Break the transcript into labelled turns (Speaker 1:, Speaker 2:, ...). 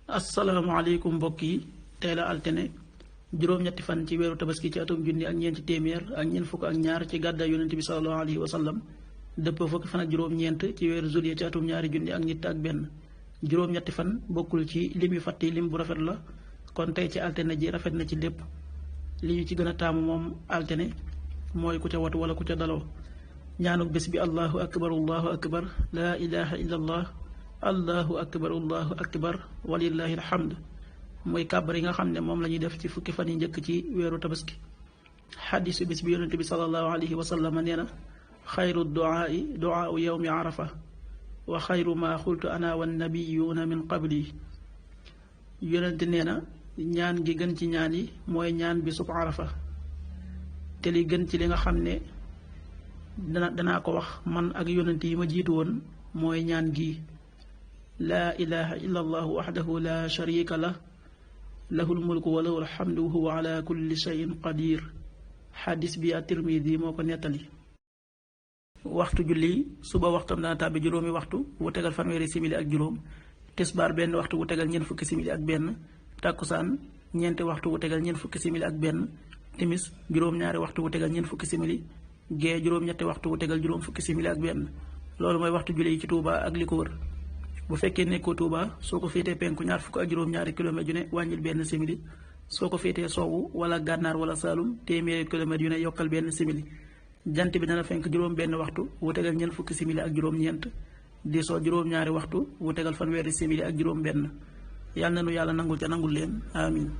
Speaker 1: asalaamaaleykum mbokk yi tey la altine juróom-ñetti fan ci weeru tabaski ci atum junni ak ñeenti téeméer ak ñeent fukk ak ñaar ci gàddaay yonent bi sallallahu alayhi wa sallam dëpp fukki fan ak juróom-ñeent ci weeru juillet ci atum ñaari junni ak ñett ak benn juróom-ñetti fan bokkul ci lim yu fàtti lim bu rafet la kon tey ci altine ji rafet na ci lépp li ñu ci gën a taamu moom altine mooy ku ca watu wala ku ca daloo ñaanuk bés bi allahu akbar laa ilaha illa allah allahu akbar walillahi alhamd mooy kàbbar yi nga xam ne moom la ñuy def ci fukki fan yi njëkk ci weeru tabaski xadisu bis bi yonente bi salallahu alayhi wa sallam nee na xayru duaai duaau yowmi arafa wa xayru ma xultu ana wannabiyuuna min qabli yonente nee na ñaan gi gën ci ñaan yi mooy ñaan bi sub arafa te li gën ci li nga xam ne danaa ko wax man ak yonente yi ma jiitu woon mooy ñaan gi laa ilaha illa allahu waxdahu la sharika lah lahul mulku wa lahul hamdu wa huwa ala kulli shay'in qadir xadis bi at-Tirmidi moo ko nettali. waxtu julli suba waxtam dana tàbbi juróomi waxtu wu tegal fanweeri simili ak juróom, tisbaar benn waxtu wu tegal ñeent fukki simili ak benn, takkusaan ñeenti waxtu wu tegal ñeent fukki simili ak benn, timis juróom-ñaari waxtu wu tegal ñeent fukki simili, gee juróom-ñetti waxtu wu tegal juróom fukki simili ak benn. loolu mooy waxtu julli yi ci Touba ak li ko wër. bu fekkee nekkoo Touba soo ko féetee penku ñaar fukk ak juróom-ñaari kilomètres yu ne wàññil benn simili, soo ko féetee sowwu wala gànnaar wala saalum téeméeri kilomètres yu ne yokkal benn simili. jant bi dana fenk juróom benn waxtu wu tegal ñeent fukki simili ak juróom-ñeent, di soo juróom-ñaari waxtu wu tegal fanweeri simili ak juróom benn. yàlla na nu yàlla nangul ca nangul leen amin